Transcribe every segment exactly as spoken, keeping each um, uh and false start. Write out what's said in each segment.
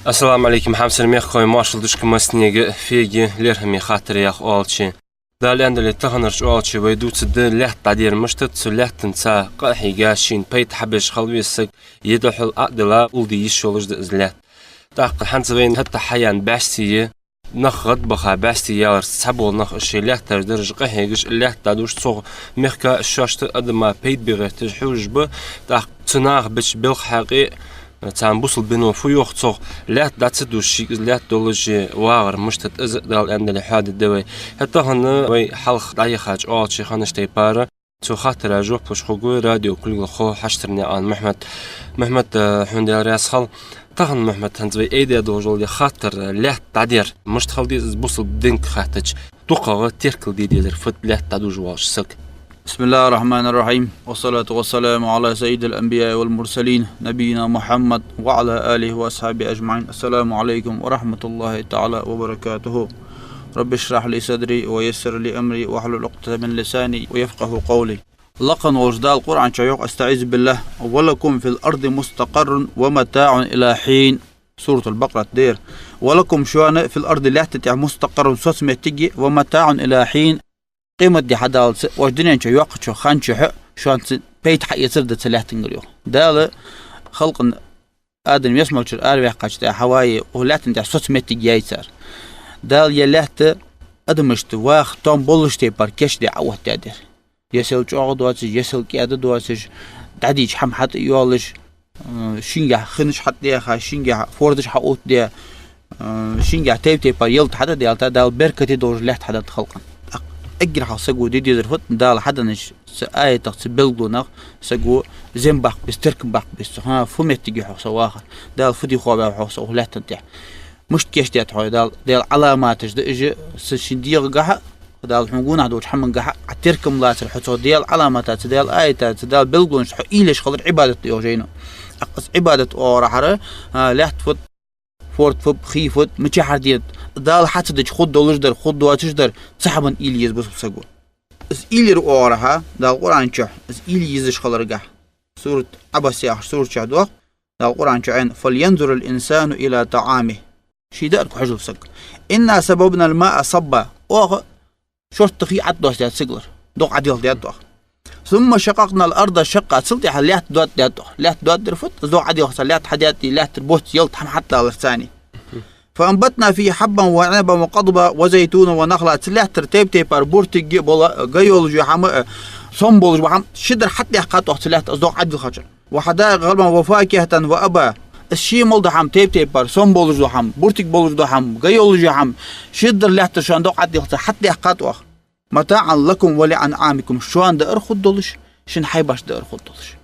Ассаламу Ӏалайкум, хьамсара мехкахой, моаршал да шуга массанега. Фега лерхӀаме хаттар яха оалача. Дала аьннадале, таханарча оалача вай дувцаргда лаьтта дӀадер мишта да, цу лаьттанца къа а хьийга, шийна пайда хьабеш хила веза саг, е духьал Ӏа а дилла, улде йиш йолаш да из лаьтта. ТӀаккха хӀанз вайна хӀаьта хьаяьнна бӀаьсти я, нах гӀадбаха бӀаьсти яларца цхьабола нах шоай лаьтташ дараш къахьегаш, лаьтта дӀадувш, цох мехка шоашта, адама пайда бе гӀерташ хьожаш ба. ТӀаккха цу наха беча белха хьакъе, царна бусалба дино фу йоах цох, лаьтта дӀа ца дувш, шийга из лаьтта долаш вагӀар мишта да из а, Дала аьннадале, хьоадергда вай. ХӀаьта тахан вай хьалха дӀаяхача оалача хиннача тайпара цу хаттара жоп луш хургва радио кулгалхо Хьаштарнаькъан Мухьмад. Мухьмад, э, хьона Даьла раьза хилва. Тахан, Мухьмад, хӀанз вай айдеш дола ер хаттар, лаьтта дӀадер мишта хила деза из бусалба динга хаьттача, дукхагӀа теркалде дезар фуд лаьтта дӀадувш вола саг? بسم الله الرحمن الرحيم، والصلاة والسلام على سيد الأنبياء والمرسلين، نبينا محمد وعلى آله وأصحابه أجمعين. السلام عليكم ورحمة الله تعالى وبركاته. رب اشرح لي صدري ويسر لي أمري واحلل عقدة من لساني يفقهوا قولي. Лакха волча Дала Къуръан чу йоах: أستعيذ بالله: ولكم في الأرض مستقر ومتاع إلى حين. Суратуль-Бакъара тӀа да ер. ولكم, шоана, في الأرض, лаьтта тӀа, مستقر, соцаметте, ومتاع إلى حين, къематди хьадаллалца, оаш дунен чу йоаккхача хана чухь шоана цун пайда хьаэцар да цу лаьттангара, йоах. Дала халкъа, Адам ялсмалчура араваьккхача тӀехьа Хьава, укх лаьтта тӀа соцаметте яьй цар. Дала ер лаьтта адамашта ваха том болаш тайпара кийчдаь Ӏооттадаьд ер. Е сел чӀоагӀа доацаш, е сел кӀаьда доацаш, дӀадийча хӀама хьатӀайоалаш, э, шийгахьа хинаш хьатӀадаьха, шийгахьа фордаш хьаоттадаь, э, шийгахьа тайп-тайпара ялат хьатӀадаьлийта, Дала беркате долаш лаьтта хьаденнад халкъа. ТӀаккха эггара хьалха саго де дезар фуд, Дала хьаденнача цу аятах, цу белгалонах саго зем баккха беза, теркам баккха беза цо. ХӀа, фу моттиг я хьогӀ со вахар? Дала фу де хоабаьб хьогӀ со укх лаьтта тӀа? Мишта кийчдаьд хьо Дала? Даьла Ӏаламаташ да уж, са ший дегӀагахьа, Дала хьона гонахьа долча хӀамангахьа Ӏа теркам лацар, хьо цу Даьла Ӏаламата, цу Даьла аята, цу Даьла белгалонашта хьо уйла еш хилар Ӏибадат да, йоах жайно. ТӀаккха из Ӏибадат оагӀорахьара, а, лаьтта фуд, форд фуд, хий фуд, мичахьара дет, Дала хьа ца дича хургдолаш дар, хургдоацаш дар, цу хӀаман уйла е еза бусалба саго. Из уйла яр оагӀорахьа, Дала Къуръан чу, из уйла е езаш хиларгахьа, сурат Ӏабас яхача сурата чу йоах, Дала Къуръан чу аьнна: فلينظر الإنسان إلى طعامه. Ший даарга хьожалва саг. إنا صببنا الماء صبا. Оаха шортта хий Ӏодоссадаьд сигалара. ДогӀа Ӏоделхадаьд оаха. ثم شققنا الأرض شقا. Цул тӀехьа лаьтта доаддаьд оаха. Лаьтта доаддар фуд? ДогӀа Ӏоделхача лаьтта хьадаьд, лаьттара боц, ялат, хӀама хьатӀадалар царна. فأنبتنا فيه حبا وعنبا وقضبا وزيتونا ونخلا. Цу лаьттара тайп-тайпара буртиг а бола, га йолаш йола хӀама а, сом болаш бола хӀама, ши дар хьатӀадаьккхад оаха цу лаьтта, из догӀа Ӏодилхача. وحدائق غلبا وفاكهة وأبا. Из ший мел дола хӀама тайп-тайпара, сом болаш дола хӀама, буртиг болаш дола хӀама, га йолаш йола хӀама, ши дар лаьттара шоана догӀа Ӏодилхаца хьатӀадаьккхад оаха. متاعا لكم ولأنعامكم. Шоана даар хургдолаш, шун хьайбашта даар хургдолаш.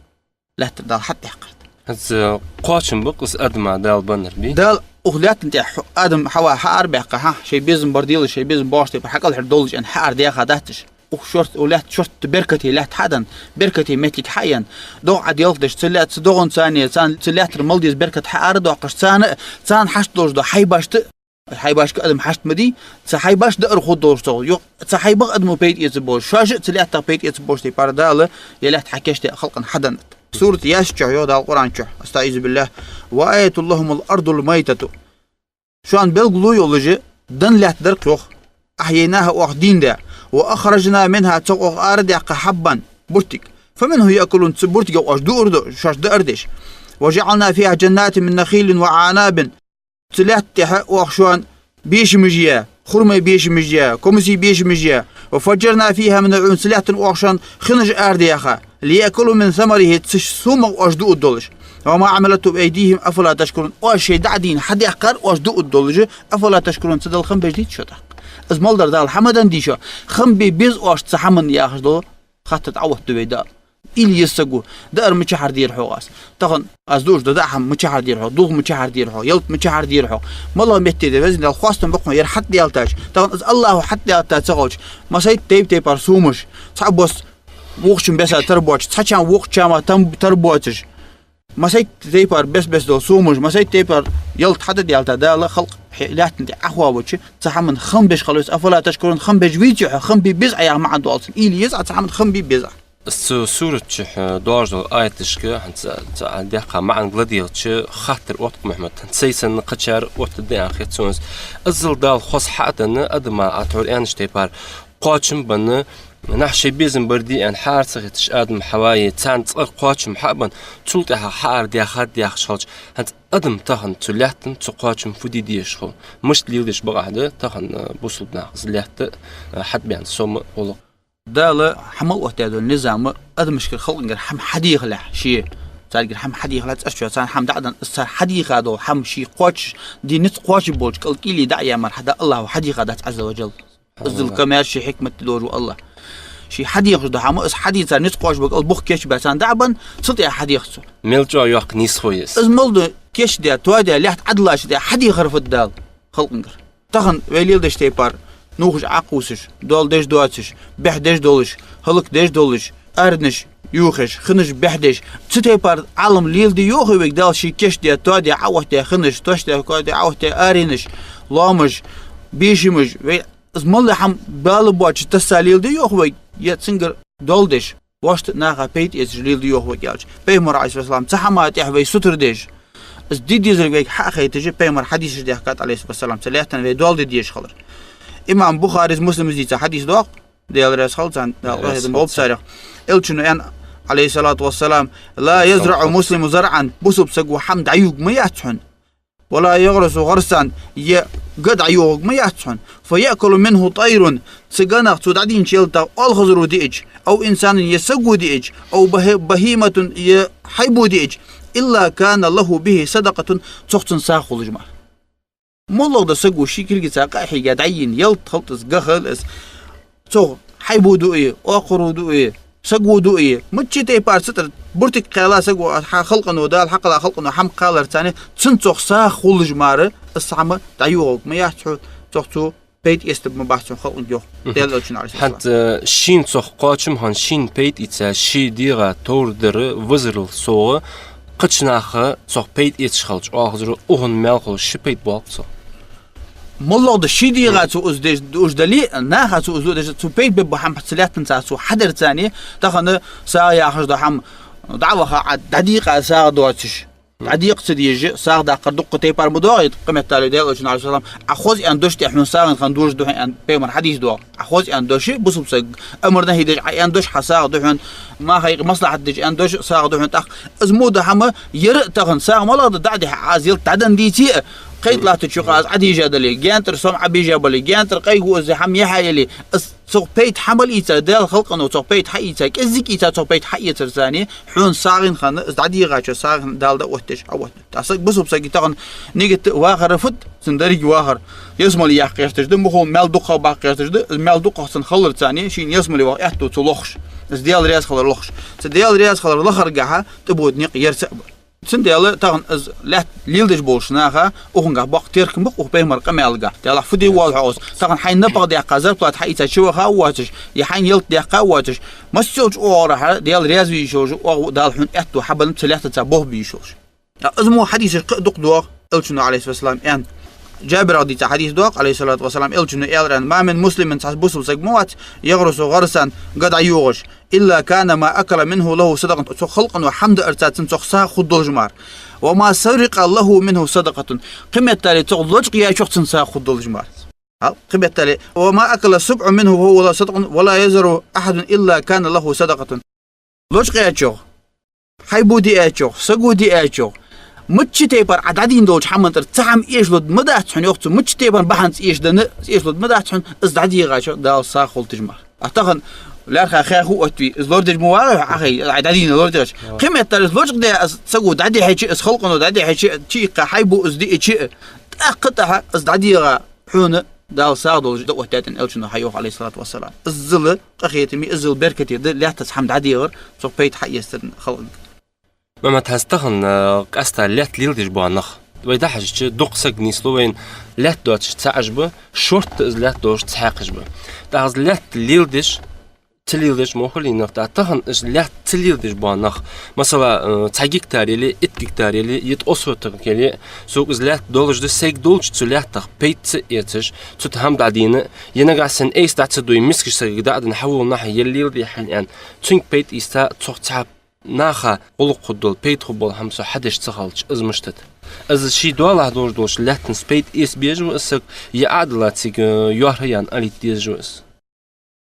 Лаьттара Дала хьатӀадаьккхар да. ХӀанз кхоачам ба-кх из адама Дала беннар, бий? Дала укх лаьтта тӀа хьо-, Адам, Хьава хьаарабаьккхача, шоай безам бар делаш, шоай безам боагӀача тайпара хьакӀалхара долаш аьнна хьаарадаьха дац уж. Укх шортта, укх лаьтта шортта беркате лаьтта хьаденна, беркате моттиг хьаенна, догӀа Ӏоделхадеш, цу лаьтта, цу догӀан царна, царна, цу лаьттара мел деза беркат хьаарадоаккхаш, царна, царна хьашт долаш дола хьайбашта, хьайбашка адам хьашт ма дий, цу хьайбашта даар хургдолаш цох, йо-, цу хьайбах адамо пайда эцаргболаш, шоаш а цу лаьттах пайда эцаргболаш тайпара Дала ер лаьтта хьакийчдаь халкъа хьаденнад. Сурат Ясин чу йоах Дала Къуръан чу, أستعيذ بالله: وآية لهم الأرض الميتة. Шоана белгало йолаш дийна лаьтта дар-кх, йоах. أحييناها, оаха дийна даь. وأخرجنا منها, цох оаха арадаьккха, حبا, буртиг. فمنه يأكلون, цу буртигах оаш дуар ду, шоаш даар деш. وجعلنا فيها جنات من نخيل وأعناب. Цу лаьтта тӀа оаха шоана бешамаш яь, хурмай бешамаш яь, комасий бешамаш яь. وفجرنا فيها من العيون, цу лаьттан оаха шоана хинаш арадаьха. ليأكلوا من ثمره, цу сомах оаш дуар долаш. وما عملته أيديهم أفلا تشكرون. Оаш шоай дӀа а дийна хьадаьккхар оаш дуар долаш, أفلا تشكرون, цу Далла хам беш дий шо тӀаккха? Из мел дар Дала хьа ма деннадий шо? Хам бе беза оаш цу хӀаман, яхаш дола хаттар дӀаоттаду вай Дала. Уйла е еза саго, даар мичахьара дера хьогӀ аз? Тахан аз дуаш дола даа хӀама мичахьара дера хьогӀ? ДулхӀ мичахьара дера хьогӀ? Ялат мичахьара дера хьогӀ? МалагӀа метте да, Везан Даьла, хоастам ба-кх хьона ер хьатӀадаьлийтача. Тахан из АллахӀа хьатӀадаьлийта ца хилча, массайтта тайп-тайпара сомаш, цхьа бос вокхачун беса тара боацаш, цхьачарна вокхачарна там-, тара боацаш, массайтта тайпара бес-бес дола сомаш, массайтта тайпара ялат хьатӀадаьлийта Дала халкъ хье-, лаьтта тӀа Ӏохоавича, цу хӀаман хам беш хила веза, أفلا تشكرون, хам беш вий-те хьо, хам бе беза Ӏа яха маӀан доалл цун. Уйла е еза Ӏа, цу хӀаман хам бе беза Ӏа. Цу сурата чу доагӀаш дола аяташка хӀанз цхьа деккха маӀан ладийгӀача хаттар отт-кх, Мухьаммад. ХӀанз сай санна кхычар оттаргда аьнна хет сона из. Иззал Дала хоза хьа а денна, адама, Ӏа тхьовра аьннача тайпара, кхоачам а бенна, нах шоай безам бар де аьнна хьаара ца хеташ, Адам, Хьава, царна цкъа кхоачам хьа а бенна, цул тӀехьагӀа хьаара даьхад яхаш хилча, хӀанз адам тахан цу лаьттан цу кхоачам фу де дезаш хул? Мишта леладеш бакъахьа да тахан бусалба наха из лаьтта, хьатӀабаьнна сома, гӀулакх? Дала хьа мел оттадаь дола низам адамашкара, халкъангара хӀама хьадехалехь, ше царгара хӀама хьадехалехь, цӀерчоа царна хӀама дӀа а денна, из цар хьадийха дола хӀама ше кхоачаш, дий низ кхоачаш болча кӀал кӀийле дӀа а яь мара, хьада Аллахӏа хьадийхадац, Ӏазза ва жалла. Иззал камаьрша, ший хьикмат долаш ва Аллахӏ. Ше хьадехаш дола хӀама, из хьадийцар низ кхоачаш бола кӀал бух кийчбаь царна дӀа а бенна, цул тӀехьагӀа хьадех цо. Мел чӀоагӀа йоккха нийсхо я из. Из мел дола кийчдаь, тоадаь лаьтта Ӏадиллача тӀехьа хьадехар фуд Дала халкъангара? Тахан вай леладеча тайпара, нувхаш Ӏокхувсаш, доал деш доацаш, бӀехдеш долаш, хӀалакдеш долаш, аренаш йохаеш, хинаш бӀехдеш, цу тайпара Ӏалам леладе йоахий вайга Дала, ше кийчдаь, тоадаь, Ӏооттадаь хинаш, тосдаь, тоадаь, Ӏооттадаь аренаш, лоамаш, бешамаш, вай из мел дола хӀама бала боацаш тесса леладе йоахий вайга, е цунгара доал деш, вешта наха пайда эцаш леладе йоахий вайга аьлча, Пайхамара, Ӏалайхи ссалам, цу хӀаман тӀехьа вай сутара деш, из де дезарг вайга хьа а хайташ, Пайхамара хьадисаш даьхкад, Ӏалайхи ссалам, цу лаьттан вай доал де дезаш хилар. Имам Бухарес, Муслимас дийца хьадис да-кх, Даьла раьза хилва царна, Даьла къахетам болба царех. Элчано аьннад, Ӏалайхи ссалату вассалам: «لا يزرع المسلم زرعا», бусалба саго хӀама дӀайоаг ма яц хьона, «ولا يغرس غرسا», е га дӀайоагӀарг ма яц хьона, «فيأكل منه طير», цу ганах, цо дӀадийнача ялатах оалхазаро диача, «أو إنسان», е саго диача, «أو به-, بهيمة», е хьайбо диача, «إلا كان له به صدقة», цох цунна сагӀа хулаш мара. МоллагӀа да саго ший кулгаца къа а хьийга дӀайийна ялат, хӀаьта из га хилва из, цох хьайбо дуий, оакхаро дуий, саго дуий, мичча тайпара цу тӀара буртиг кхаьлла саго, хьа халкъано, Дала хьакхелла халкъано хӀама кхалларца, цунна цох сагӀа хулаш мара, из хӀама дӀайоагӀарг ма яц хьона, цох цо пайда эцаргбац хьона халкъанга, йоах Даьла Элчано, Ӏалайхи ссалам. ХӀанз шийна цох кхоачам хинна, шийна пайда ийца, ший дегӀа товр дар визарал совгӀа, кхыча наха цох пайда эцаш хилча, оалхазаро, укхунна маьл хулаш ший пайда боаккх цох. МоллагӀа да ший дегӀа цо из деш, уж дале, наха цо из деш, цо пайда бергба хӀама цу лаьттанца цо хьадарца, тахан сагӀа яхаш дола хӀама, дӀа а ваха, Ӏа дӀадийкъа сагӀа доацаш, дӀадийкъа ца дезаш, сагӀа даккхар дуккха тайпара ма доагӀий, къаметтале Даьла Элчано, Ӏалайхи ссалам, Ӏа хоза аьнна дош тӀехьа хьона сагӀан хан дожаргда хьона аьнна Пайхамара хьадис да-кх. Ӏа хоза аьнна дош, бусалба сага амар-нахьи деш Ӏа аьнна дош, хьа сагӀа да хьона, махайкъа маслахьат деш аьнна дош, сагӀа да хьона тӀаккха. Из мо да хӀама, ер а тахан сагӀа моллагӀа да дӀа а дихьа, Ӏа из ялат дӀаденна дийце а, кхайта латтача юкъа из Ӏодийжа дале, гаьнатӀара сома Ӏобийжа бале, гаьнатӀара къайгӀа из хӀама яхьа яле, из цох пайда хьа мел ийца, Даьла халкъано цох пайда хьа ийца, кӀеззига ийца цох пайда хьа эцарца, хьона сагӀан хан, из дӀадийгӀача сагӀан Дала дӀаоттадеш, Ӏаоттадеш. ТӀаккха саг, бусалба сага тахан нигат вахар фуд, цун деррига вахар ялсмале яккха гӀерташ да, мухӀал маьл дукхагӀа баккха гӀерташ да, из маьл дукхагӀа цун хиларца, шийна ялсмале ваха аьттув цо лохаш, из Даьла раьза хилар лохаш. Цу Даьла раьза хилар лахаргахьа тӀабода никъ ерца а ба. Цудухьа тахан из лаьтта леладеш болча наха, укхангахьа боккха теркам ба-кх укх Пайхамара къамаьлагахьа. Делахь фу де воалл хьо из? Тахан хьайна напагӀа даьккха, зарплата хьаийца чуваха а воацаш, е хьайна ялат даьккха а воацаш, массайолча оагӀорахьара Даьла раьза ве йиш йолаш, оагӀув Дала хьона аьттув хьабеннаб цу лаьттаца болх бе йиш йолаш. Из мо хьадисаш кхы а дукха да-кх, Элчано, Ӏалайхи ссалам, аьннад. Джабирах дийца хьадис да-кх, Ӏалайхи ссалату вассалам, Элчано аьлар аьнна: «ما من مسلم», цхьа бусалба саг ма вац, «يغرس غرسا», га дӀайоагӀаш, «إلا كان ما أكل منه له صدقة», цу халкъано хӀама даарца цунна цох сагӀа хургдолаш мара. «وما سرق له منه صدقة», кхыметтел цох лочкъаяьчох цунна сагӀа хургдолаш мара. Хьал, кхыметтел: «وما أكل السبع منه فهو له صدقة، ولا يزرع أحد إلا كان له صدقة». Лочкъаяьчох, хьайбо диаьчох, саго диаьчох, мичча тайпара Ӏа дӀадийна долча хӀаман тӀара цхьа хӀама эшалургда ма дац хьона, йоах цо, мичча тайпара бахьанца эшадаь, эшалургда ма дац хьона, из дӀадийгӀачох Дала сагӀа хулийташ мара. А тахан лаьрхӀа хеху оттаве, из лорадеш ма вагӀий хьо, Ӏа хай, Ӏа дӀадийна лорадеш. Кхыметтел из лочкъадаь, из саго дӀадихьача, из халкъано дӀадихьача, чу иккха хьайбо из диача, тӀаккха тӀехьа из дӀадийгӀа хьона Дала сагӀа долаш дӀаоттадаьд аьнна Элчано хьайоах, Ӏалайхи ссалату вассалам. Иззал къахетаме, иззал беркате да лаьттаца хӀама дӀадийгӀар, цох пайда хьаэцар халкъага. Мухьаммад, хӀанз тахан, э, къаьстта лаьтта леладеш бола нах. Вай дӀахьежача, дукха саг нийслу вайна, лаьтта доацаш ца Ӏаш ба, шортта из лаьтта долаш ца хьаькхаш ба. ТӀаккха из лаьтта леладеш, ца леладеш мо хулий нах, тӀаккха тахан из лаьтта ца леладеш бола нах. Масала, э, цхьа гектар яле, итт гектар яле, е ткъо сотых яле, сога из лаьтта долаш да, сайга долча цу лаьттах пайда ца эцаш, цу тӀа хӀама дӀадийна, е нагахьа санна айса дӀа ца дой, мискача сагага дӀа а денна, хьавола нах, е леладе хьайна аьнна, цунга пайда ийста, цох цхьа наха гӀулакх хургдола, пайда хургбола хӀама со хьадеш ца хилча, из мишта да? Из ший доалахьа долаш долча лаьттанца пайда эца безаш ва из саг, е Ӏадала цига, э, йоархӀ яьнна алийта дезаш ва из?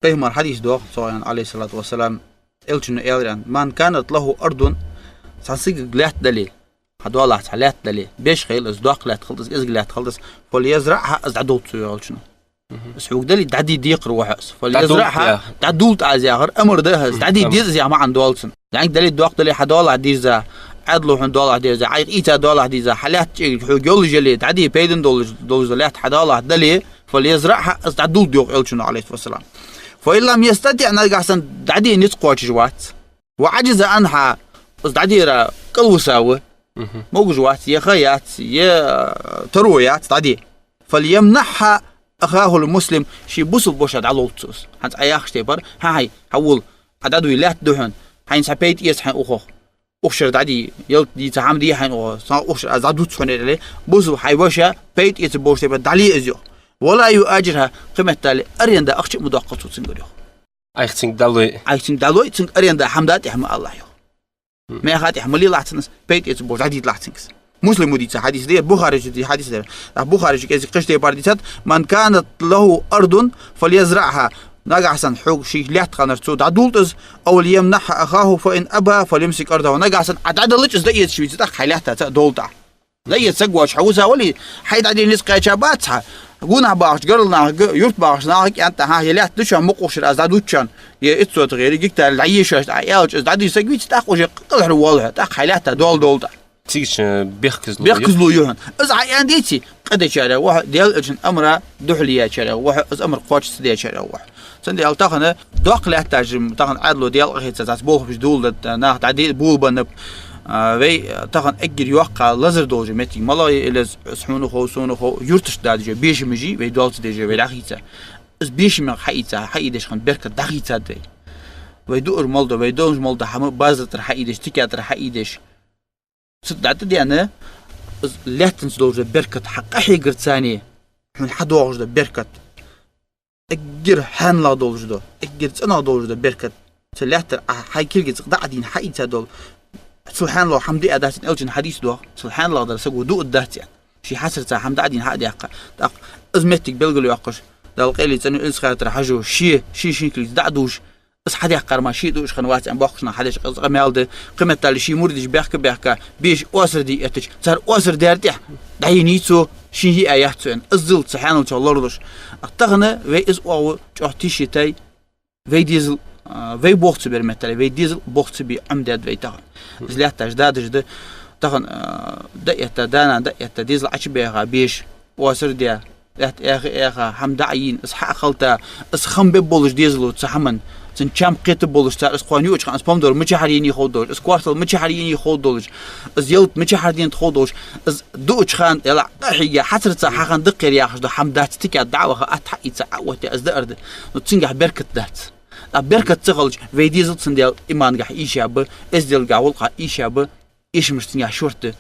Пайхамара хьадис доагӀа, цо аьнна, Ӏалайхи ссалату вассалам, Элчано аьлар аьнна: «من كانت له أرض», цхьан сагага лаьтта дале, хьа доалахьа цхьа лаьтта дале, беш хилда из, доккха лаьтта хилда из, кӀезига лаьтта хилда из, «فليزرعها», из дӀадолда цо, йоах Элчано. Из хьога дале, дӀаде декхар ва хьо из. «فليزرعها», дӀадолда аз яхар, амар да хьа из, дӀаде деза из яха маӀан доал цун. ЗӀамига дале, доккха дале, хьа доалахьа деза, Ӏаьдало хьона доалахьа деза, Ӏайха ийца доалахьа деза, хьа лаьтта чӀегилг хьога йолаш яле, дӀаде пайдана долаш, долаш лаьтта хьа доалахьа дале, «فليزرعها», из дӀадолда, йоах Элчано, Ӏалайхи ссалату вассалам. «فإن لم يستطع», нагахьа санна дӀаде низ кхоачаш вац. «وعجز عنها», из дӀадера кӀалвиса ва. Могаш вац, е ха яц, е, э, таро яц дӀаде. «فليمنحها أخاه المسلم», ший бусалба воша дӀалолда цо из. ХӀанз Ӏа яхача тайпара, хьа, хьай, хьавола, Ӏа дӀадуй, лаьтта да хьона, хьайна цхьа пайда эца хьайна укхох. Укх шера дӀаде, ялат дийца хӀама де хьайна укхох, са укх шера аз дӀадувц хьона, аьле, бусалба хьай воша пайда эца болча тайпара дӀале из, йоах. «ولا يؤاجرها», кхыметтел аренда ахча а ма доаккхалда цо цунгара, йоах. Ӏайха цунга дӀалой. Ӏайха цунга дӀалой, цунга аренда хӀама да тӀехьа ма алалахь, йоах. Меха тӀехьа ма лелахь цунна из, пайда эца болаш дӀадийталахь цунга из. Муслима дийца хьадис да, Бухарийча дийца хьадис да. ТӀаккха Бухарийча кӀезига кхыча тайпара дийцад: «من كانت له أرض فليزرعها». Нагахьа санна хьога ший лаьтта хиннар, цо дӀадолда из, «أو ليمنحها أخاه، فإن أبى فليمسك أرضه». Нагахьа санна Ӏа дӀадаллача из дӀаэцаш веце, тӀаккха хьай лаьтта цаӀ долда Ӏа. ДӀаэца саг воацаш хьависа вале, хьай дӀадена низ кхаьча бац хьа. Гонахьа бахача гаргара нахага, юрта бахача нахага кӀанта, хӀа, е лаьтта да шоана, мукъа укх шера аз дӀадувц шоана, е итт сотых, е гектар дӀае шоашта Ӏа аьлча, из дӀадийца саг веце, тӀаккха уже кӀалхара воал хьо, тӀаккха хьай лаьтта доал долда Ӏа. Цига бехказло я. Бехказло я хьона. Из Ӏа аьнна деце, къа дечарех ва хьо, Даьла Элчан амара духьале яьчарех ва хьо, из амар кхоачаш ца дечарех ва хьо. Цудухьа тахан доккха лаьтташ, тахан Ӏаьдало Даьла къахетаца цхьацца болх беш доладеннад, нах дӀаде болабеннаб. А, вай тахан эггара йоккха лазар долаш моттиг малагӀа я, из хьона хов, сона хов, юрташка дадеш я бешамаш, вай доал ца деш я, вай дӀахийца. Из бешамех хьаийца, хьаийдеш хинна беркат дӀахийцад вай. Вай дуар мел дола, вай долаш мел дола хӀама базар тӀара хьаийдеш, тика тӀара хьаийдеш. Цу дӀатӀадена, из лаьттанца долаш дола беркат хьа къахьегарца, хьона хьадоагӀаш дола беркат. Эггара хьаьнала долаш дола, эггара цӀенагӀа долаш дола беркат. Цу лаьттара Ӏа хьай кулгаца дӀа а дийна хьаийца дола. Цул хьаьнала хӀама диа дац аьнна Элчан хьадис доагӀа. Цул хьаьнала дар саго дуа дац аьнна. Ший хьасарца хӀама дӀа а дийна хьа а даьккха. ТӀаккха из моттиг белгалъяьккхаш, Даьла къайле цӀена йолча Элча хаьттар хьажо, ше, ший шин кулгаца дӀа а дувш, из хьадаьккхар мара ше дуаш хинна вац аьнна, боккхийча наха хьадеш къа-, къамаьл да. Кхыметтел ший мурдаш бехка-бехка, беша оасарде эттача, цар оасардар тӀехьа дӀайийна цо, шийна йиа яц цо аьнна. Иззал цу хьаьналчох лоралуш. Тахан вай из оагӀув чӀоагӀа тийша йитай, вай дезал, а, вай болх ца бер меттел, вай дезал болх ца бе Ӏомадаьд вай тахан. Из лаьтташ дадаш да, тахан, а, дӀаэтта, да-нана дӀаэтта, дезал Ӏочубаьха, беша оасардаь, лаьтта эхь-, эхь, хӀама дӀа а йийна, из хьа а халта, из хам бе болаш дезало цу хӀаман, цун чам кхета болаш цар, из кхоана юача хана, из помидор мичахьара енай ховргдолаш, из коартол мичахьара енай ховргдолаш, из ялат мичахьара денад ховргдолаш, из дуача хана, яла къахьийга хьасарца хьахинна даккхар яхаш дола хӀама дац, тика дӀа а ваха, атта хьаийца Ӏооттаяь из даар да. Но цунгахь беркат дац. А беркат ца хилча, вай дезал цудухьа имангахь ийша ба, эзделгахь гӀулакхахь ийша ба, эшамаш цунгахь шортта.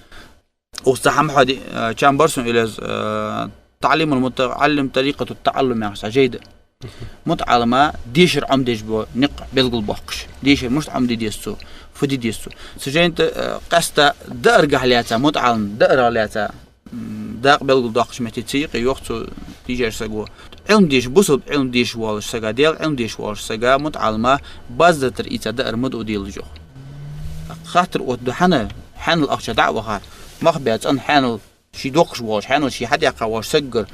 Укх цхьа хӀама хьоаде, э, чам бар сона, или из, э, «تعليم المتعلم طريقة التعلم» яхаш цхьа жай да. МутаӀаллима дешар Ӏомадеш бола никъ белгалбоаккхаш. Дешар мишта Ӏомаде деза цо, фу де деза цо. Цу жайна тӀа, э, къаьстта дааргахьа лаьца, мутаӀаллим даарах лаьца, м, дакъа белгалдоаккхаш метте ца юкъе йоах цу тижар саго. Ӏилма деш, бусалба Ӏилма деш волаш сага, Даьла Ӏилма деш волаш сага, мутаӀаллима баззатар ийца даар ма дуа делаш йоах. Хаттар отт да хьона, хьаьнал ахча дӀа а ваха, мах баь цӀена хьаьнал, ший дохкаш волаш, хьаьнал ший хьадаьккха волаш саггара,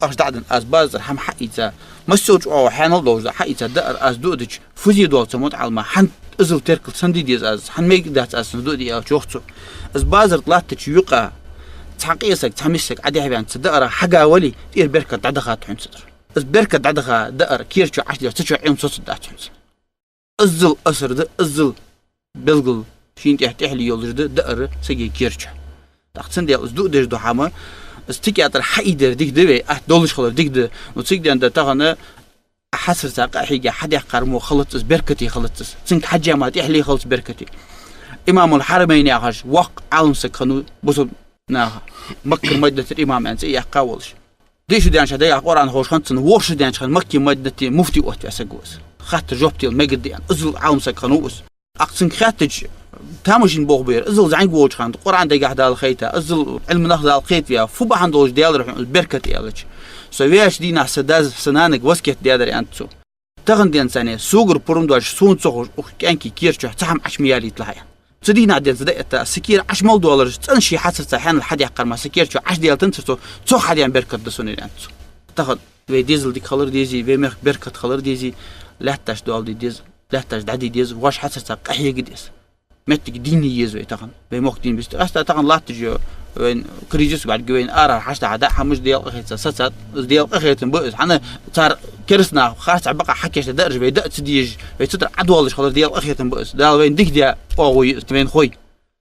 ахча дӀа а денна, аз баззатар хӀама хьаийца, массайолча оагӀув хьаьнал долаш да, хьаийца даар аз дуа дича, фу зе доал цу мутаӀаллима, хӀана иззал теркал сенна де деза аз, хӀана мегаргдац аз цунца дуа де аьлча йоах цо. Из базар тӀа латтача юкъа цхьа къе саг, цхьа миска саг Ӏодехьаваьнна цу даарах хьагавале, тӀера беркат дӀадахад хьона цу тӀара. Из беркат дӀадаха даар кера чу Ӏочудер, цу чу Ӏилма соцаргдац хьона цунна. Иззал асар да, иззал белгал шийна тӀехьа тӀехьале йолаш да даар сага кера чу. ТӀаккха цудухьа из дуа деш дола хӀама, из тика тӀара хьаийдар дика да вай, атта долаш хилар дика да. Но цига денз да тахан хьацарца къахьийга хьадаьккхар мо хилац из, беркате хилац из. Цунга хьежжа ма тӀехьле хилац беркате. Имамул Хьарамайн яхаш воккха Ӏалам саг хиннав бусалба наха, Маккара Мадинатера имам аьнна цӀи яьккха волаш. Дийша шу даьннача дагахь Къуръан ховш хиннад цунна, ворхӀ шу даьннача хана Макка Мадинате муфти оттаваь саг ва из. Хаттар жоп дала мегаргда аьнна, иззал Ӏалам саг хиннав из. ТӀаккха цунга хаьттача, тамашийна болх баьр, иззал зӀамига волча хана, Къуръан дагахь Дала хайта, иззал Ӏилма нах Дала кхетаваь, фу бахьан долаш даьлар хьона из беркат аьлча. Со ваьча дийнахьа са дас, са нанага васкет даьдар аьннад цо. Тахан денз царна согара пурам доацаш, сона ца ховш, укх кӀаьнка кера чу цхьа хӀама Ӏочу ма ялийталахь аьнна. Цу дийнахьа денз даь этта, са кера Ӏочу мел доаллараш, цӀена ший хьацарца хьанал хьадаьккхар ма, са кера чу Ӏочу даьлийтанзар цо, цох хьадаьнна беркат да сона ер аьннад цо. Тахан вай дезал дика хилар дезий, вай мехка беркат хилар дезий, лаьтташ доал де деза, лаьтташ дӀаде деза, воаш хьацарца къахьега деза. Моттиг дийна еза вай тахан. Вай мохк дийна бисте. Аста тахан латташ я вайна кризис, бӀарга вайна арара хьаштахьа даа хӀамаш Даьла къахетам сацад, из Даьла къахетам ба из. ХӀана цар кераста нах харцахьа бакъахьа хьакийчдаь даараш вай даа ца дезаш, вай цу тӀара Ӏодоалаш хилар Даьла къахетам ба из. Дала вайна дика даь оагӀув я из, вайна хой.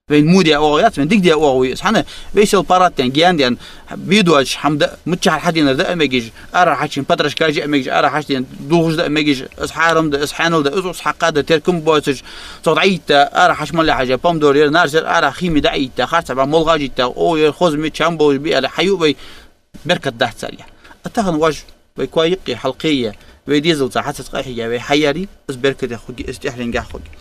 Вайна во даь оагӀув яц, вайна дика даь оагӀув я из. ХӀана вай сел паргӀата даьнна, гаьна даьнна, бе доацаш хӀама даа, миччахьара хьаденар даа мегаш, арара хьачуена потрошкаш яа мегаш, арара хьачуденна дулхаш даа мегаш, из хьарам да, из хьанал да, из ус хьакха да, теркам боацаш, цох дӀаитта, арара хьачу мел хьажа, помидор яр, нарс яр, арара химия дӀаитта, харцахьа бӀа молхаш йитта, о, яр хоза ма я, чам болаш биале, хьаю вай, беркат дац царгахь. А тахан воаш, вай коа юкъе хьалкхее, вай дезалца хьацарца къахьийга вай хьаяьлча, из беркате хургья, из тӀехьленгахьа хургья.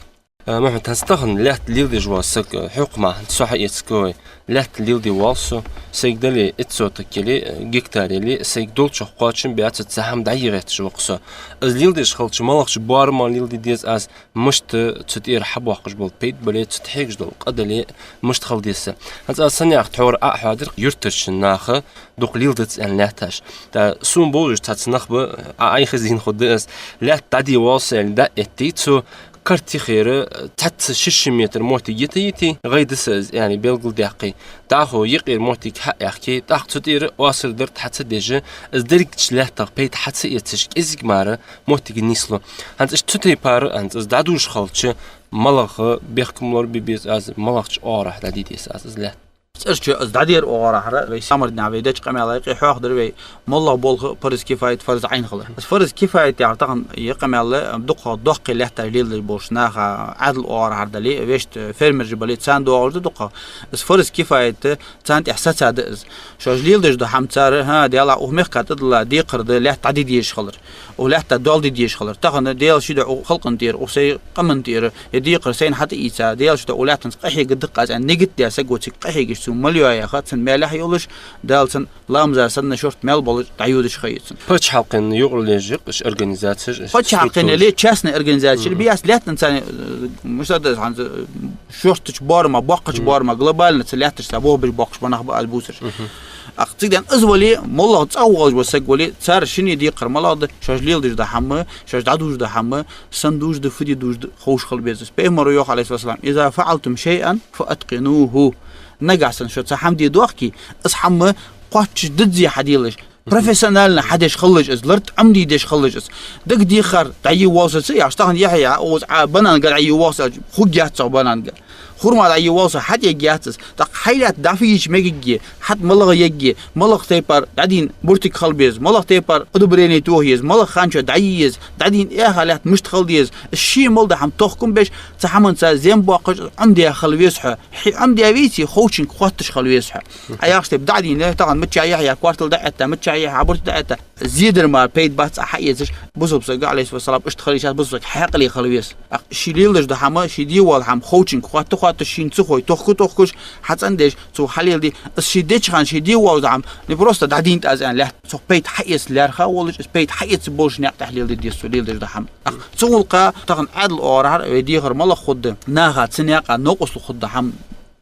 Э, Мухьаммад, хӀанз тахан лаьтта леладеш вола саг, э, хьокхам, хӀанз со хьаэцаргва вай. Лаьтта леладе воал со, сайга дале итт соток яле, э, гектар яле, сайга долчох кхоачам баьбац, цхьа хӀама дӀайийгӀетташ ва-кх со. Из леладеш хилча, малагӀча боарама леладе деза аз, мишта цу тӀера хьабоаккхаш бола пайда бале, цу тӀа хьегаш дола къа дале, мишта хила деза. ХӀанз аз санна яхар тхьовра Ӏо а хьоадаьр юртарча наха, дукха леладац аьнна лаьтташ. ТӀаккха сона бовзаш цхьацца нах ба, Ӏа, Ӏайха из дийна хургда аз, лаьтта дӀаде воал со аьле дӀа а этте, цу карта тӀехьара цхьацца шишша метр моттиг йита йите, гӀайда са из аьнна белгалдаьккхе, дӀахо юкъера моттиг хьааьхке, тӀаккха цу тӀера оасардар тӀа хьа ца деш, из дерригача лаьттах пайда хьа ца эцаш, кӀезига мара моттиг нийслу. ХӀанз иштта цу тайпара, хӀанз из дӀадувш хилча, малагӀа бехкам лорабе беза аз, малагӀча оагӀорахьа дӀаде деза аз из лаьтта. ЦӀерача из дӀадер оагӀорахьара, вай са мара динахьа вай деча къамаьла юкъе хьоахадир вай, моллагӀа болх фарз кифаят, фарз Ӏайн хилар. Из фарз кифаят яхар тахан ер къамаьл дукха доккхий лаьтташ леладеш болча наха, Ӏаьдала оагӀорахьара дале, вешта фермераш бале, царна доагӀаш да дукха. Из фарз кифаят, царна тӀехьа саца да из. Шоаш леладеш дола хӀама цар, хӀа, Даьлах, укх мехка тӀадилла декхар да лаьтта дӀаде дезаш хилар. Укх лаьтта доал де дезаш хилар. Тахан Даьла ший духьа укх халкъа тӀера, укх сай къаман тӀера, ер декхар сайна хьатӀаийца, Даьла ший духьа укх лаьттанца къахьегаргда-кх аз аьнна нигат даь саг ва, цига къахьегаш, цо мел йоа яха, цун маьлехьа йолаш, Дала цунна ламаза санна шортта маьл болаш дӀайодаш ха я цунна. Паччахьалкхен юкъарле лелаш я-кх уж организацеш, уж Паччахьалкхен структураш. Яле, частный организацеш, Мгм. бе аз лаьттанца, э, мишта да из хӀанз, э, шорттача боарама, боккхача Мгм. боарама, глобально цу лаьтташца болх беш боаккхаш бола нах ба аз бувцараш. Мгм. ТӀаккха цига денз из вале, моллагӀа цӀагӀа воалаш вола саг вале, цар шинне декхар малагӀа да, шоаш леладеш дола хӀама, шоаш дӀадувш дола хӀама, сенна дувш да, фу де дувш да, ховш хила беза из. Пайхамара йоах, Ӏалайхи ссалату вассалам: «إذا فعلتم شيئا فأتقنوه». Нагахьа санна шо цхьа хӀама де доахке, из хӀама кхоачаш дизза хьаделаш, профессионально хьадеш хилалаш из, лартӀа Ӏомаде деш хилалаш из. Дага дехар дӀайийгӀа воал со ца яхаш, тахан Яхьъя, укхаза Ӏа банан га дӀайийгӀа воал со аьлча, хургьяц цох банан га. Хурма дӀайийгӀа воал со, хьатӀаергьяц из. ТӀаккха хьай лаьтта дӀа фу йича мегаргья, хьатӀа малагӀа ергья, малагӀа тайпара дӀадийна буртиг хила беза, малагӀа тайпара удобрени тоха еза, малагӀа хана чу дӀае еза, дӀадийна эхь лаьтта мишта хила деза, из ший мел дола хӀама тохкам беш, цу хӀаманца зем боаккхаш, Ӏомадаь хила веза хьо. Хьо Ӏомадаь веце, ховчунга хоатташ хила веза хьо. Ӏа яхача тайпара дӀадийна, тахан миччахьа Яхьъя квартал дӀаэтта, миччахьа Яхьъя буртиг дӀаэтта, зе дар мара пайда бац Ӏа хьаэцаш, бусалба сага, Ӏалайхи ссалату вассалам, иштта хила йиш яц, бусалба саг хьаькъале хила веза. ТӀаккха ше леладеш дола хӀама, ше де воалла хӀама ховчунга хоатта-хоатташ, шийна ца хой тохка-тохкаш, хьацӀенъеш, цо хьалеладе, из ше деча хана, ше де воалла дола хӀама, не просто дӀадийнад аз аьнна лаьтта, цох пайда хьаэца лаьрхӀа а волаш, из пайда хьаэца болча наькъа тӀа леладе деза цо леладеш дола хӀама. ТӀаккха цу гӀулакха тахан Ӏаьдала оагӀорахьара вай дехар малагӀа хургда, наха цу наькъа новкъостал хургда хӀама.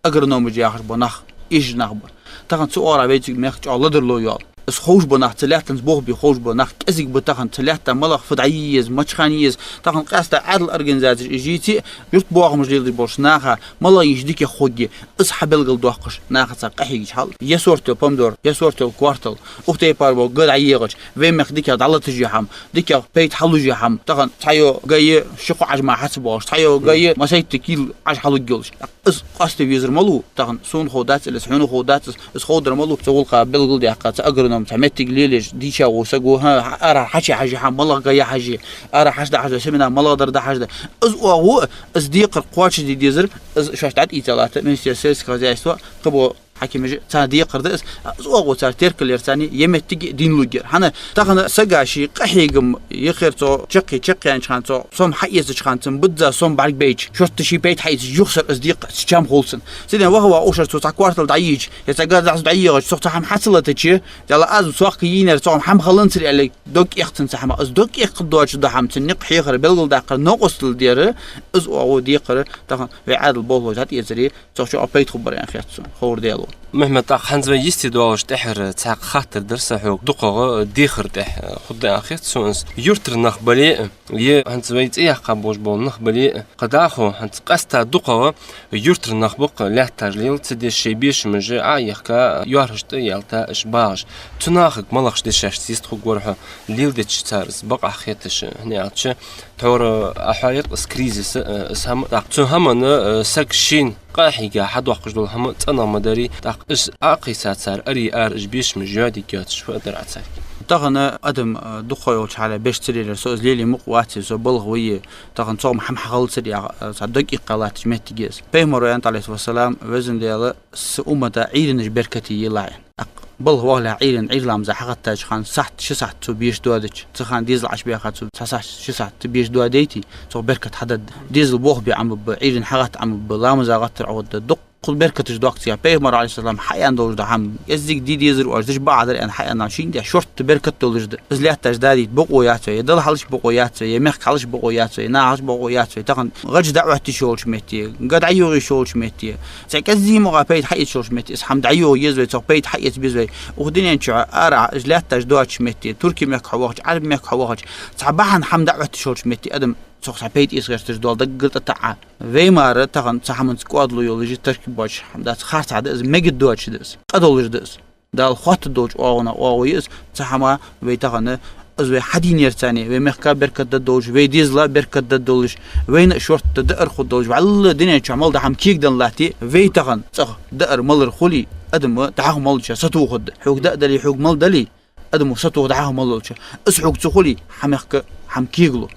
Агрономаш яхаш бола нах, эшаш нах ба. Тахан цу оагӀорахьа вай цига мехка чӀоагӀа ладувгӀа йоал. Из ховш бола нах, цу лаьттанца болх бе ховш бола нах кӀезига ба тахан, цу лаьтта малагӀа фу дӀае еза, мичча хана е еза. Тахан къаьстта Ӏаьдала организацеш, уж йийце а, юртбоахамаш леладеш болча наха малагӀа йича дикагӀа хургья, из хьабелгалдоаккхаш, нахаца къахьегача хьал. Ер сортал помидор, ер сортал квартал, укх тайпара бола га дӀайийгӀача, вай мехка дикагӀа дӀалаташ я хӀама, дикагӀа пайда хьалуш я хӀама. Тахан цхьайола га я ши кхо Ӏаж мара хьа ца боагӀаш, цхьайола га я массайтта кил Ӏаж хьалургйолаш. Из къоаставе везар малув, тахан сона ховргдац, или хьона ховргдац, из ховргдар малув, цу гӀулакха белгалдаьккха цу агроном Цхьа моттиг лелаеш дийша вола саг ва, хӀа, ара хьачу хьажа, хьа малагӀа я хьажа, ара хьачу да хьажа, семена малагӀа дар да хьажа. Из оагӀув, из декхар кхоачашде дезар, из шоаш дӀатӀаийца латта министерство сельского хозяйства, кхыбола хьакимаша, цар декхар да из, из оагӀув цар теркал яр царна, е моттиге дийна лургьяр. ХӀана, тахан сага ший къахьегам яхар цо чаккхе, чаккхе яьннача хана цо сом хьаэцача хана, цун бизза сом бӀаргабайча, шортта ший пайда хьаийцача, юхасара из декхар цу чам хулцан. Цудухьа ваха-ваха укх шера цо цхьа квартал дӀайийча, е цхьа газахьа дӀайийгӀача, цох цхьа хӀама хьа ца латача, Дала аз цох кхы йийнар, цох хӀама хиланзар аьле, дог кӀехцан цу хӀамах. Из дог кӀехкхаргдоацаш дола хӀама, цун никъ хьехар, белгалдаккхар, новкъостал дар, из оагӀув декхар, тахан вай Ӏаьдала болхлоша дӀатӀаэцаре, цох чӀоагӀа пайда хургбар аьнна хет сона, ховр Даьла вола. Мухьмад, тӀаккха хӀанз вай йисте доаллача тӀехьара цхьаькха хаттар дар са хьога, дукхагӀа дехар тӀехьа хургда аьнна хет сона из. Юртара нах бале а, е хӀанз вай цӀи яьккха болаш бола нах бале а, кхы дӀахо хӀанз къаьстта дукхагӀа юртара нах ба-кх лаьтташ лела ца деш, шоай бешамаш Ӏо а яьхка, йоархӀаш тӀа а яьлча, уж багӀаш. Цу нахага малагӀаш дешаш йистхургвар хьо, леладечох цар из бакъахьа хеташ, хӀана аьлча, тхьовра Ӏа хьоаяр-кх из кризис, э, из хӀама, тӀаккха цу хӀаманна, э, саг шийна къахьийга хьадоаккхаш дола хӀама цӀенагӀа ма дарий, тӀаккха из Ӏо а кхийса цар, ари ара уж бешамаш йоадергйоацаш фу а дар Ӏа царга. Тахан адам, э, дукха йолча хьале беш ца лелаяр, со из лелае мукъа вац, со балха ва, тахан цох хӀама хьахилацар яха, э, цхьа дог иккха латтача моттиге из. Пайхамара аьннад, Ӏалайхи ссалам, Везан Даьла, са уммата Ӏуйранаш беркате елахь аьнна. ТӀаккха балха вахалехь Ӏуйранна, Ӏуйра ламаза хьагӀаттача хана сахьат, ши сахьат цо беша доадича, цу хана дезал Ӏочубаьха цо цхьа сахьат, ши сахьат цо беша доадайти, цох беркат хьадергда. Дезал болх бе Ӏомабергба, Ӏуйранна хьагӀатта Ӏомабергба, ламаза гӀаттар Ӏоходергда. Дукха беркаташ доаккх цу тӀа. Пайхамара, Ӏалайхи ссалам, хьааьнна долаш да хӀама, кӀеззига де дезар оаш, деш бакъахьа дар аьнна хьааьнна, шийна тӀа шортта беркат долаш да. Из лаьтташ дӀадайта бокъо яц вай, е Далла хьалхашка бокъо яц вай, е мехка хьалхашка бокъо яц вай, наха хьалхашка бокъо яц вай. Тахан гӀаж дӀаотташ йолча метте, га дӀайоагӀаш йолча метте, цхьа кӀеззига мугӀа пайда хьаэцаш йолча метте, из хӀама дӀайоагӀа еза вай, цох пайда хьаэца беза вай. Укх дунен чу ара, из лаьтташ доацача метте, Турке мехка хьо вахача, Ӏарбий мехка хьо вахача, цхьа бахьан хӀама дӀаотташ йолча метте адам цох цхьа пайда эца гӀерташ дола даггара тӀатаӀа. Вай мара тахан цу хӀаманца кӀоадало йолаш, теркам боацаш хӀама дац, харцахьа да из, мегаргдоацаш да из, къа долаш да из. Дала хоттаргдолча оагӀонех оагӀув я из, цу хӀамах вай тахан, из вай хьадийнар царна, вай мехка беркат дергдолаш, вай дезала беркат дергдолаш, вайна а шортта даар хургдолаш, вӀалла дунен чу мел дола хӀама кегаданна латте, вай тахан цӀагӀа даар-малар хуле, адам дӀахо мел долча сатохаргда. Хьога даа дале, хьога мел дале, адам сатох дӀахо мел долча. Из хьога ца хуле, хьа мехка хӀама кегалу.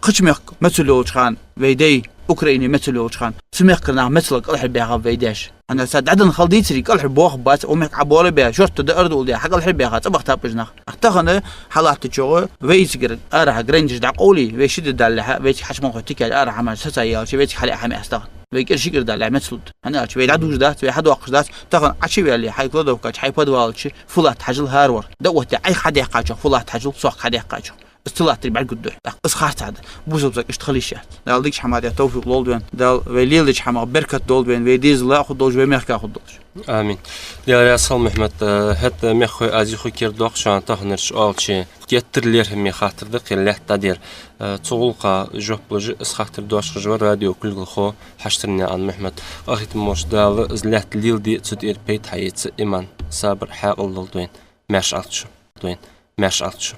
Кхыча мехка мецал йолча хана, вай дай Украине мецал йолча хана, цу мехкара нах мецалга кӀалхарбаьхаб вай даьша. ХӀана аьлча дӀаденна хала дийцаре кӀалхарбоахаргбац, укх мехка Ӏобоалабаь, шортта даар доаладаь, хьакӀалхарбаьха цӀабаха таппаж нах. ТӀаккха тахан хьалаттачох вай цигара арахьа границаш дӀакъовле, вай ши ди далалехьа, вайцига хьачу малхой тикаьча арахьа хӀамаш сацай ялча, вайцига хьалъяь хӀама яц тахан. Вай кӀира ши кӀира далалехьа мецал лу. ХӀана аьлча вай дӀадувш дац, вай хьадоаккхаш дац, тахан Ӏочу а ваьле, хьай кладовкача, хьай подвалча фу латт хьажал хӀаравар. ДӀаоттадаь Ӏайха хьадаьккхачох фу латт хьажал, сох хьадаьккхачох. Из ца латтаре бӀаргагургда. ТӀаккха из харцахьа да. Бусалба саг иштта хила йиш яц. Дала дикача хӀаман тӀа товфикъ лолда вайна. Дала вай леладеча хӀамах беркат долда вайна, вай дезала хургдолаш, вай мехка хургдолаш. Амин. Даьла раьза хилва, Мухьмад, э, хӀаьта мехкахой, аз юха кердадоаккх шоана, таханарча оалача геттара лерхӀаме хаттар да-кх ер лаьтта дӀадер. Э, цу гӀулакха жоп луш, из хаттар доаш хинна вар радио кулгалхо Хьаштарнаькъан Мухьмад. Къахетам болча Дала из лаьтта леладе, цу тӀера пайда хьаэца иман, сабар, хьаькъал лолда вайна. Маьрша Ӏалда шо. Вайна. Маьрша Ӏалда шо.